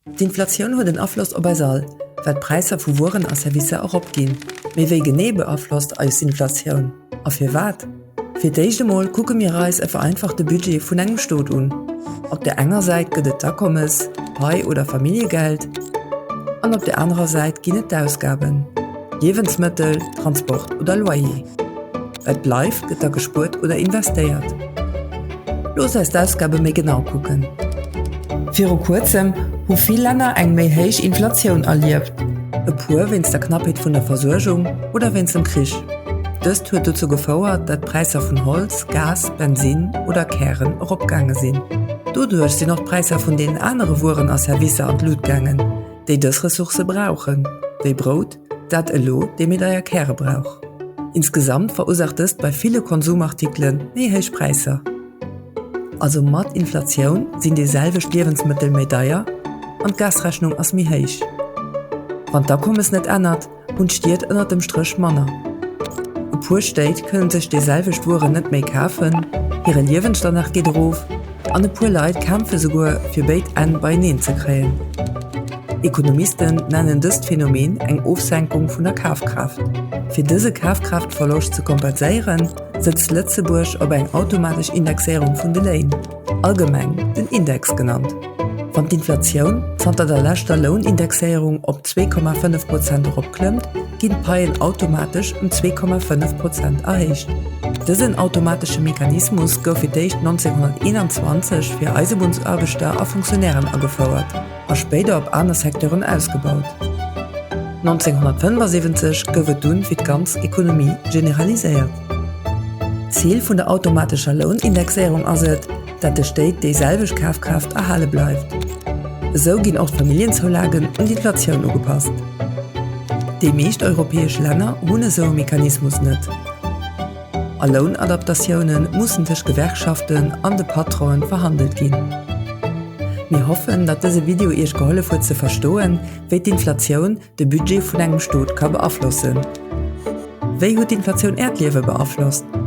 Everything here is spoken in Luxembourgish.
D'Inflatioun huet en Afloss op eis all, well d'Präisser vu Wueren a Servicer eropginn. Mee wéi genee beaflosst eis d'Inflatioun a firwat? Fir d'éischt emol kucke mir eis e vereinfachte Budget vun engem Stot un. Op der enger Säit gëtt et d'Akommes, Pai oder Familljegeld, an op der anerer Säit ginn et d'Ausgaben, Liewensmëttel, Transport oder Loyer. Wat bleift, gëtt da gespuert oder investéiert. Looss eis d'Ausgabe méi genau kucken. Viru kuerzem hu vill Länner eng méi héich Inflatioun erlieft, e puer wéinst der Knappheet vun der Versuergung oder wéinst dem Krich. Dëst huet dozou gefouert, dat d'Präisser vun Holz, Gas, Bensinn oder Kären eropgaange sinn. Doduerch sinn och d'Präisser vun deenen anere Wueren a Servicer an d'Lut gaangen, déi dës Ressourcë brauchen, wéi Brout, dat elo déi méi deier Käre brauch. Insgesamt verursaacht dëst bei ville Konsumartikele méi héich Präisser. Also mat Inflatioun sinn déi selwecht Liewensmëttel méi deier an d'Gasrechnung ass méi héich. Wann d'Akommes net ännert, hunn d'Stied ënnert dem Stréch manner. E puer Stéit kënnen sech déi selwecht Wueren net méi kafen, hire Liewensstandard geet erof an e puer Leit kämpfe souguer fir béid Enn beieneen ze kréien. Ekonomisten nennen dëst Phänomen eng Ofsenkung vun der Kafkraaft. Fir dëse Kafkraaftverloscht ze kompenséieren, sëtzt Lëtzebuerg op eng automatesch Indexéierung vun de Léin, allgemeng den Index genannt. Wann d'Inflatioun zanter der leschter Lounindexéierung op 2,5 Prozent eropklëmmt, ginn d'Paien automatesch ëm 2,5 Prozent erhéicht. Dësen automatesche Mechanismus gouf fir d'éischt 1921 fir Eisebunnsaarbechter a Fonctionnairen agefouert a spéider op aner Secteuren ausgebaut. 1975 gouf et dunn fir d'ganz Ekonomie generaliséiert. D'Zil vun der automatescher Lounindexéierung ass et, dat de Stéit déi selwecht Kafkraaft erhale bleift. Esou ginn och d'Familljenzoulagen un d'Inflatioun ugepasst. Déi meescht europäesch Länner hunn esou e Mechanismus net. A Lounadaptatioune mussen tëscht Gewerkschaften an de Patronen verhandelt ginn. Mir hoffen, datt dëse Video Iech gehollef huet ze verstoen, wéi d'Inflatioun de Budget vun engem Stot ka beaflossen. Wéi huet d'Inflatioun Äert Liewe beaflosst?